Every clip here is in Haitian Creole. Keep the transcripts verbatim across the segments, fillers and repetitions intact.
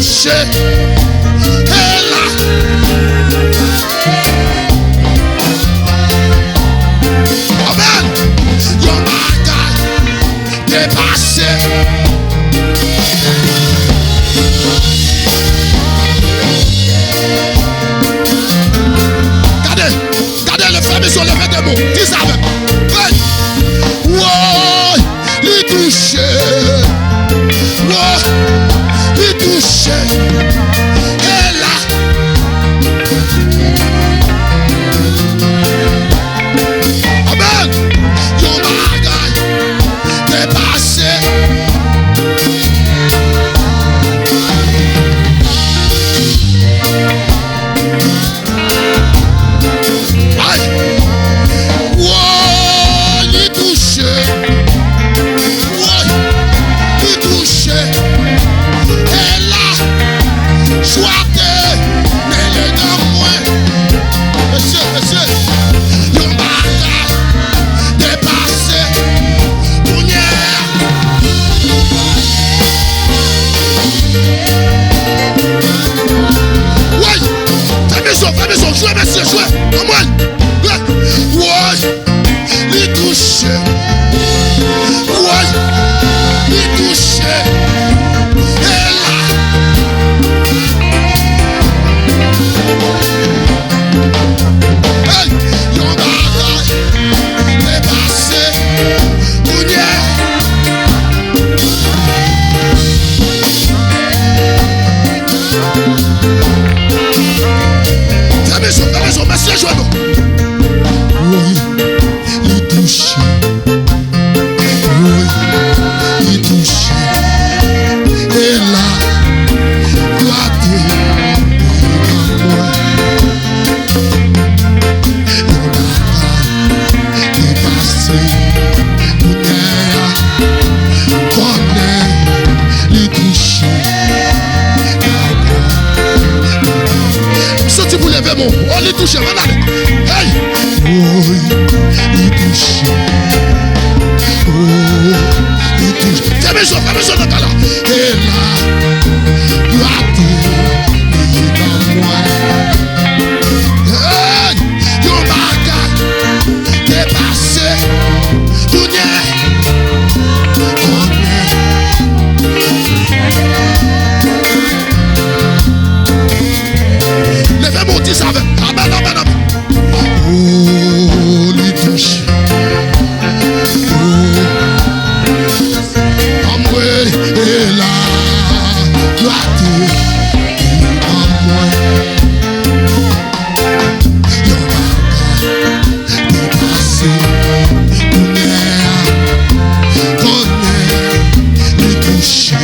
Touche. E la. Amèn. Yon bagay te pase. Gade, gade, lè fèmen zye w, leve de men w. Di sa avè m. Hey! Woy! Li touche. Woy! Li touche. E la. Amèn. Yon bagay te pase. Ay! Woy, li touche. Woy, li touche. E la, jwa te mele nan mwen. Mesye, mesye, yon bagay te pase. Kounye a. Woy! Fèmen zye w, fèmen zye w, jwe, mesye, jwe. Anmwey! Woy! Li touche. Woy! Li touche. E la. Hey! Yon bagay te pase. Kounye a. Fèmen zye w, fèmen zye w, mesye, jwe non. Woy, li touche. Woy, li touche. E la, glwa te devan mwen. Yon bagay te pase. Kounye a, konnen li touche. M santi pou leve men w. Oh, li touche. Ann ale. Hey! Woy, li touche. Oh, li touche. Fèmen zye w, fèmen zye w nan kay la. E la, glwa te devan mwen. Hey! Yon bagay te pase. Kounye a, konnen. Leve men w, di sa avè m. Amèn, amèn, amèn. Oh, li touche. Oh. Anmwey, e la, glwa te devan mwen. Yon bagay te pase. Kounye a, konnen li touche.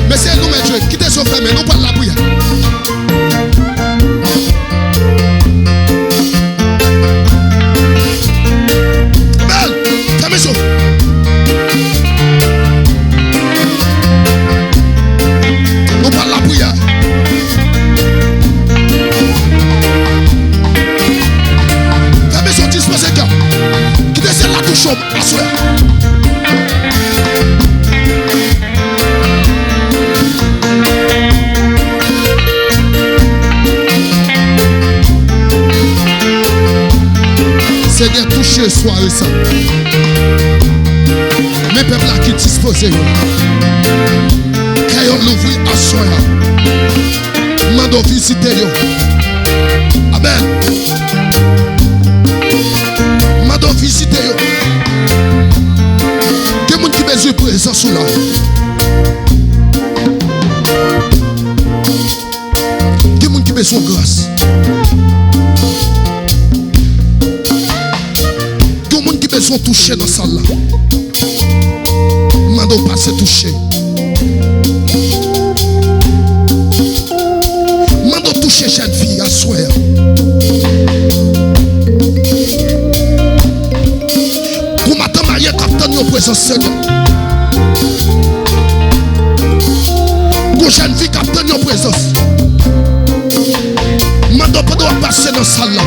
Mesye, nou mèt jwe. Kite zye w fèmen. Nou pral lapriyè. Bèl! Fèmen zye w. Nou pral lapriyè. Fèmen zye w, dispoze kè w. Kite syèl la touche w aswè. Senyè, touche sware sa. Men pèp la ki dispoze yo. Kè yo louvri aswè a. Mande w vizite yo. Amèn. Mande w vizite yo. Gen moun ki bezwen prezans ou la. Gen moun ki bezwen gras. Gen moun ki bezwen touche nan sal la. Mande w pase touche. Mande w touche jèn fi aswè a. Gon madanm marye k ap tann yon prezans Senyè. Gon jèn fi k ap tann yon prezans. Mande w pandan w ap pase nan sal la.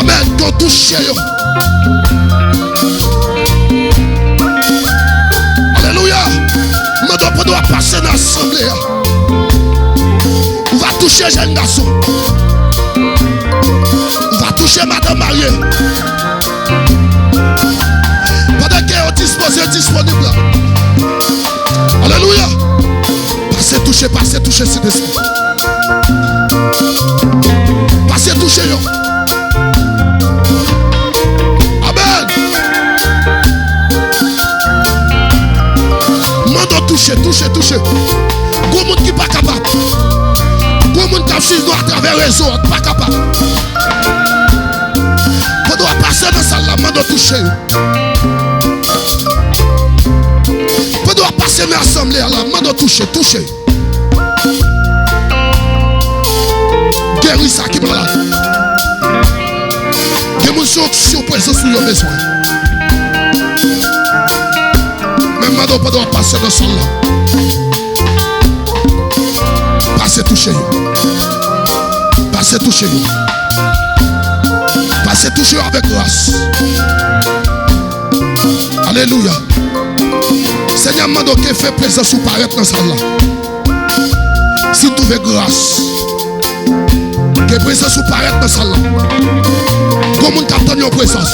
Amèn. Ke w touche yo. Ou va touche jèn gason. Ou va touche madanm marye. Pandan ke yo dispoze, disponib la. Alelouya. Pase touche, pase touche, Sentespri. Pase touche yo. Amèn. Mande w touche, touche, touche. Gwo moun ki pa kapab. Gwo moun k ap swiv nou atravè rezo a, ki pa kapab. Pandan w ap pase nan sal la, mande w touche yo. Pandan w ap pase nan asanble a la, mande w touche, touche. Geri sa ki malad. Gen moun se onksyon prezans ou yo bezwen. Men m mande w pandan w ap pase nan sal la. Pase touche yo. Pase touche yo. Pase touche yo avèk gras. Alelouya. Senyè, m mande w ke fè prezans ou parèt nan sal la. Si w twouve gras, ke prezans ou parèt nan sal la. Gwo moun k ap tann yon prezans.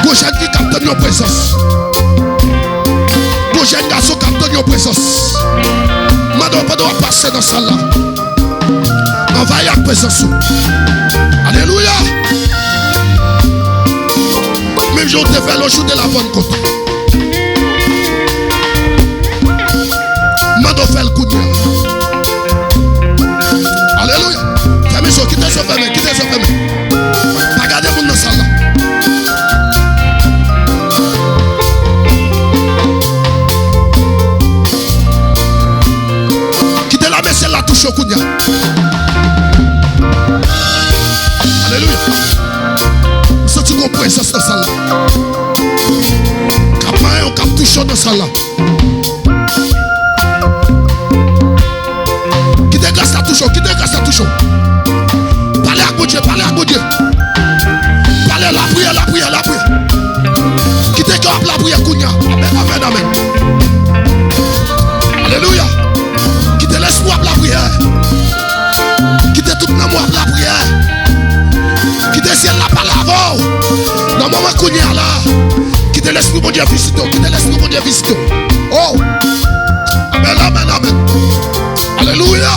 Gwo jèn fi k ap tann yon prezans. Gwo jèn gason k ap tann yon prezans. Mande w pandan w ap pase nan sal la. Anvayi ak prezans ou. Alelouya. Menm jan w te fè l yon jou de la Pannkòt. Mande w fè l kounye a. Alelouya. Fèmen je w, kite je w fèmen, kite je w fèmen. Pa gade moun nan sal la. Kite lame syèl la touche w kounye a. Alelouya. M santi gon prezans nan sal la. K ap manyen w, k ap touche w nan sal la. Kite gras la touche w, kite gras la touche w. Pale ak Bondye, pale ak Bondye. Pale, lapriyè, lapriyè, lapriyè. Kite kè w ap lapriyè kounye a. Amèn, amèn, amèn. Alelouya. Kite lespri w ap lapriyè. Kite tout nanm ou ap lapriyè. Kite syèl la pale avè w. Nan moman kounye a la, kite lespri Bondye vizite w. Kite lespri Bondye vizite w. Oh! Amèn, amèn, amèn. Alelouya.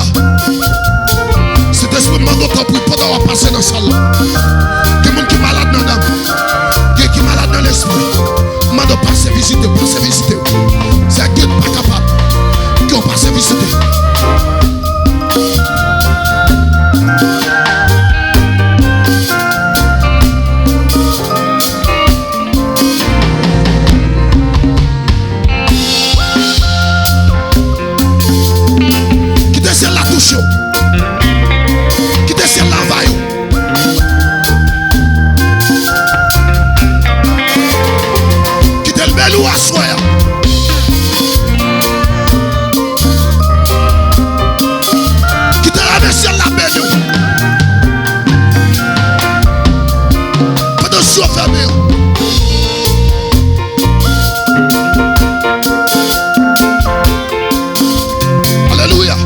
Sentespri, m mande w tanpri, pandan w ap pase nan sal la. Gen moun ki malad nan nanm. Gen ki malad nan lespri. Mande w pase vizite, pase vizite. Sa ki pa kapab, ke w pase vizite. Kite syèl la touche w. Kite syèl la anvayi w. Kite l beni w aswè a. Kite lame syèl la beni w. Pandan je w fèmen an. Alelouya.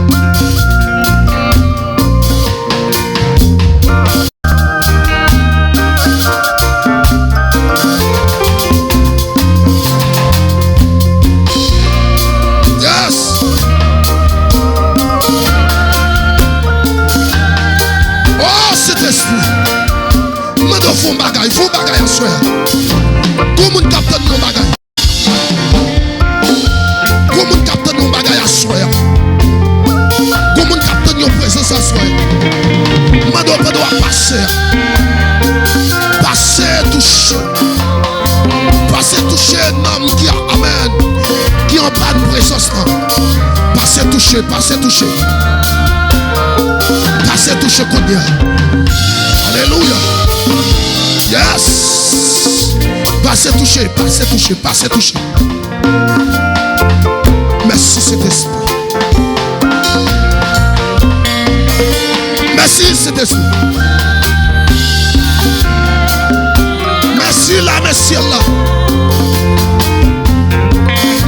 Yes. Oh, Sentespri. Mande w fè yon bagay, fè yon bagay aswè a. Gon moun k ap tann yon bagay. Gon moun k ap tann yon bagay aswè a. Gon moun k ap tann yon prezans aswè a. Mande w pandan w ap pase a. Pase touche. Pase touche nanm ki a, amèn, ki anba prezans lan. Pase touche, pase touche. Pase touche kounye a. Alelouya. Yes. Pase touche, pase touche, pase touche. Mèsi, Sentespri. Mèsi, Sentespri. Mèsi, lame syèl la.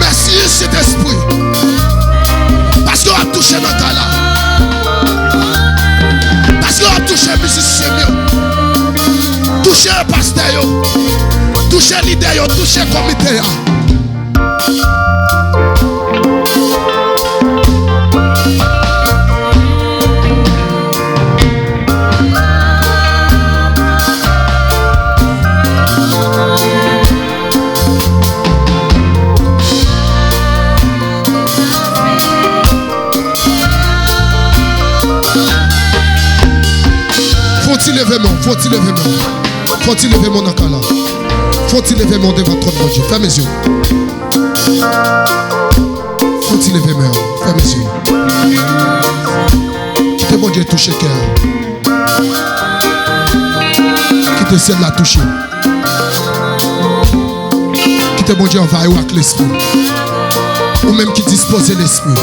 Mèsi, Sentespri. yo. Touche pastè yo. Touche lidè yo. Touche komite a. Fò ti leve men w, fò ti leve men w. Fò ti leve men w nan kay la. Fò ti leve men w devan twòn Bondye. Fèmen zye w. Fò ti leve men w. Fèmen zye w. Kite Bondye touche kè w. Kite syèl la touche w. Kite Bondye anvayi w ak lespri. Ou menm ki dispoze lespri w.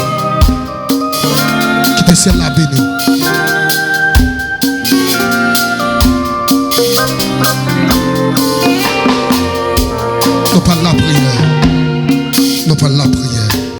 Kite syèl la beni w.